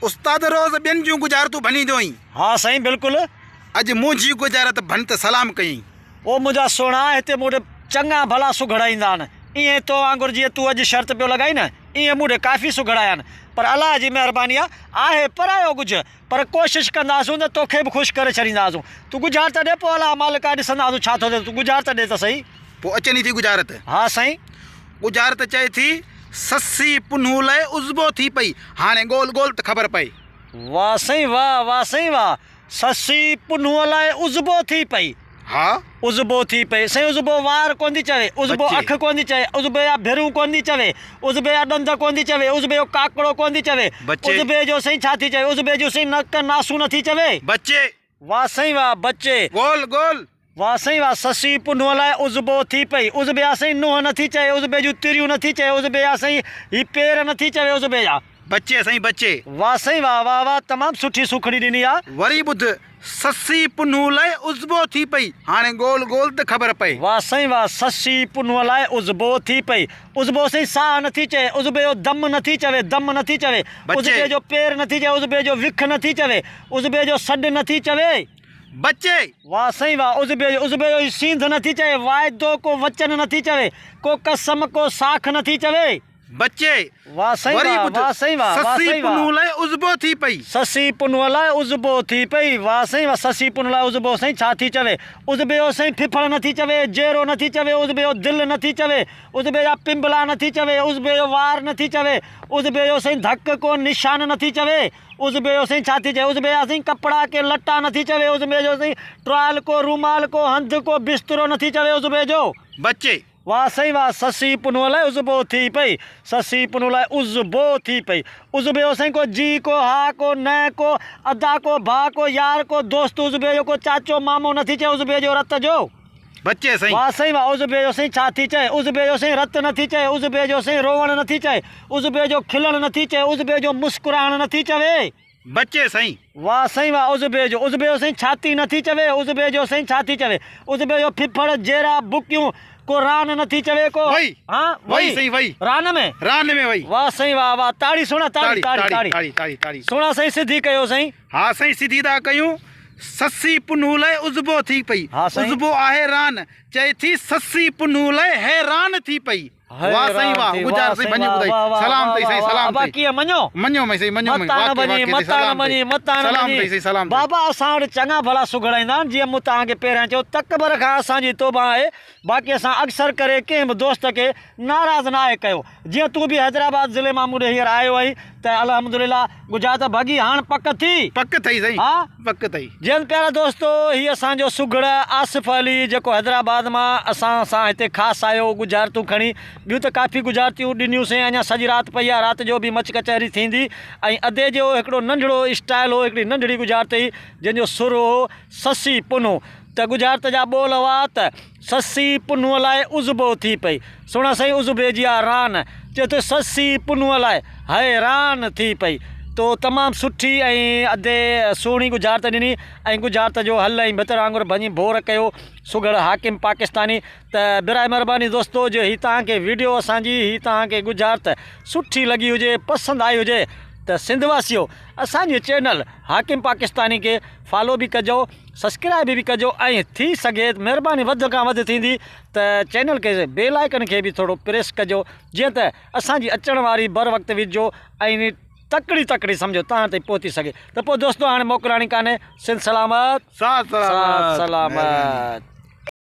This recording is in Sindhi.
استاد روز ٻين جون ڳجهارتون ڀڃيندو آهين. ها سائين بلڪل. اڄ منهنجي ڳجهارت ڀڃ ته سلام ڪيئين. او منهنجا سهڻا هتي مون ڏي چڱا ڀلا سگهڙ ايندا آهن. ائين تو وانگر جيئن تون اڄ شرط پيو لڳائين نه ائين مون ڏي ڪافي سگهڙ آيا آهن. پر الله جي مهرباني آ آهي پرايو ڳجهه پر ڪوشش ڪنداسون ته توکي به خوش ڪري ڇڏينداسون. تون ڳجهارت ڏي پوء الله مالڪ آ ڏسنداسون ڇا ٿو ٿئي تون ڳجهارت ڏي ته سهي. پوء اچني ٿي ڳجهارت. ها سائين. ڳجهارت چئي ٿي، سسي پنهون لئه عضبو ٿي پئي، هاڻي ڳول ڳول ته خبر پئي. واه سائين واه، واه سائين واه، سسي پنهون لاء عضبو ٿي پئي. ها. عضبو ٿي پئي. سائين عضبو وار ڪونه ٿي چوي، عضبو بچي. اک ڪونه ٿي چوي، عضبي جا ڀرون ڪونه ٿي چوي، عضبي جا ڏند ڪونه ٿي چوي، عضبي جو ڪاڪڙو ڪونه ٿي چوي، بچي. عضبي جو سائين ڇا ٿي چوي، عضبي جون سائين نڪ ناسون نه ٿي چوي. بچي. واه سائين واه، بچي. ڳول ڳول. واه سائين واه، سسي پنهونء لاء عضبو ٿي پئي، عضبي جا سائين نونهن نه ٿي چوي، عضبي جون تريون نه ٿي چوي، عضبي جا سائين هي پير نه ٿي چوي، عضبي جا. بچي سائين بچي. واه سائين واه، واه واه تمام سٺي سوکڙي ڏني آ. وري ٻڌ، سسي پنهون لاء عضبو ٿي پئي، هاڻي ڳول ڳول ته خبر پئي. واه سائين واه، سسي پنهونء لاء عضبو ٿي پئي، عضبو سائين ساهه نه ٿي چئي، عضبي جو دم نه ٿي چوي، دم نه ٿي چوي، بچي. عضبي جو پير نه ٿي چئي، عضبي جو وک نه ٿي چوي، عضبي جو سڏ نه ٿي چوي. بچي. واه سائين واه عضبي جو عضبي جو سينڌ نه ٿي چوي، واعدو ڪو وچن نه ٿي چوي، ڪو قسم ڪو ساک نه ٿي چوي. بچي. واه سائين وري واه ٻڌ، واه سائين واه واه سسي سائين واه. پنهون لاء عضبو ٿي پئي. سسي پنهون لاء عضبو ٿي پئي. واه سائين واه سسي پنهون لاء عضبو سائين ڇا ٿي چوي. عضبي جو سائين ڦڦڙ نه ٿي چوي، جيرو نه ٿي چوي، عضبي جو دل نه ٿي چوي، عضبي جا پنبلا نه ٿي چوي، عضبي جو وار نه ٿي چوي، عضبي جو سائين ڌڪ ڪو نشان نه ٿي چوي. عضبي جو سائين ڇا ٿي چوي؟ عضبي جا سائين ڪپڙا ڪي لٽا نه ٿي چوي، عضبي جو سائين ٽوال ڪو رومال ڪو هنڌ ڪو بسترو نه ٿي چوي عضبي جو. بچي. واه سائين واه سسي پنهون لاء عضبو ٿي پئي، سسي پنهون لاء عضبو ٿي پئي. عضبي جو سائين ڪو جي ڪو ها ڪو نه ڪو ادا ڪو ڀاء ڪو يار ڪو دوست عضبي جو ڪو چاچو مامو نه ٿي چئي عضبي جو رت جو. بچي سائين. واه سائين واه عضبي جو سائين ڇا ٿي چئي عضبي جو سائين رت نه ٿي چئي عضبي جو سائين روئڻ نه ٿي چئي عضبي جو کلڻ نه ٿي چئي عضبي جو مسڪرائڻ نه ٿي چوي. بچي سائين. واه سائين واه عضبي جو عضبي جو سائين ڇاتي نه ٿي چوي عضبي جو سائين ڇا ٿي چوي عضبي جو ڦڦڙ جيرا بڪيون ڪو ران نه ٿي چوي ڪو وئي ها وئي سائين وئي ران ۾ ران ۾ وئي. واه سائين واه واه تاڙي سهڻا تاڙي تاڙي تاڙي تاڙي تاڙي تاڙي سهڻا سائين سڌي ڪيو سائين. ها سائين سڌي ٿا ڪيون. سسي پنهون لئه عضبو ٿي پئي. ها سائين. عضبو آهي ران. چئي ٿي سسي پنهون لئه حيران ٿي پئي. واه سائين حيران واه ٿي گجار واه سائين سائين ڀڃي واه ٻڌائي واه واه سلام واه تئي واه سائين واه سلام ابا تئي. ڪيئن مڃو. مڃيو مئي سائين مڃيو مئي متان نه واقعي ڀڃي واقعي متان نه سلام ڀڃي تئي متان نه سلام ڀڃي تئي سائين سلام تئي. بابا اسان وٽ چڱا ڀلا سگهڙ ايندا آهن جيئن مون توهان کي پهريان چيو تڪبر کان اسان جي توبه آهي باقي اسان اڪثر ڪري ڪنهن به دوست کي ناراض ناهي ڪيو جيئن تون به حيدرآباد ضلعي مان مون ڏي هينئر آيو آهين ته الحمدلله ڳجها ته ڀڳي هاڻ پڪ ٿي. پڪ ٿئي سائين ها. پڪ ٿئي. جيئن پيارا دوستو هي اسان جو سگهڙ آصف علي جيڪو حيدرآباد مان اسان سان هتي خاص آيو ڳجهارتون کڻي ٻيون ته ڪافي ڳجهارتيون ڏنيون سين اڃا سڄي رات پئي آهي رات جو به مچ ڪچهري ٿيندي ۽ ادي جو هڪڙو ننڍڙو اسٽائل هو هڪڙي ننڍڙي ڳجهارت هئي جنهن جو سر هو سسي پنهون ته ڳجهارت جا ٻول هئا ته. سسي پنهونء لاء عضبو ٿي پئي. سهڻا سائين عضبي جي آ ران. چئي ٿو سسي پنهونء لاء حيران ٿي پئي. تو تمام سٺي ۽ ادي سهڻي ڳجهارت ڏني ۽ ڳجهارت جو حل ۽ ڀتر وانگر ڀڃي ڀور ڪيو سگهڙ حاڪم پاڪستاني ته براء مهرباني دوستو جو هي توهان کي ويڊيو اسان جي هي توهان کي ڳجهارت سٺي لڳي هجي پسند آئي هجي ته سنڌ واسيو اسان جي چينل حاڪم پاڪستاني کي فالو به ڪجو سسڪرائب به ڪجو ۽ ٿي سگهي ته مهرباني وڌ کان وڌ ٿيندي ته چينل کي بيل آئيڪن کي به ٿورو پريس ڪجو جيئن ته اسان جي اچڻ واري بر وقت وڊيو ۽ تڪڙي تڪڙي سمجهو توهان تائين پهچي سگهي ته پوء دوستو هاڻي موڪلاڻي ڪانهي سنڌ سلامت ساٿ سلامت سلامت. سلامت.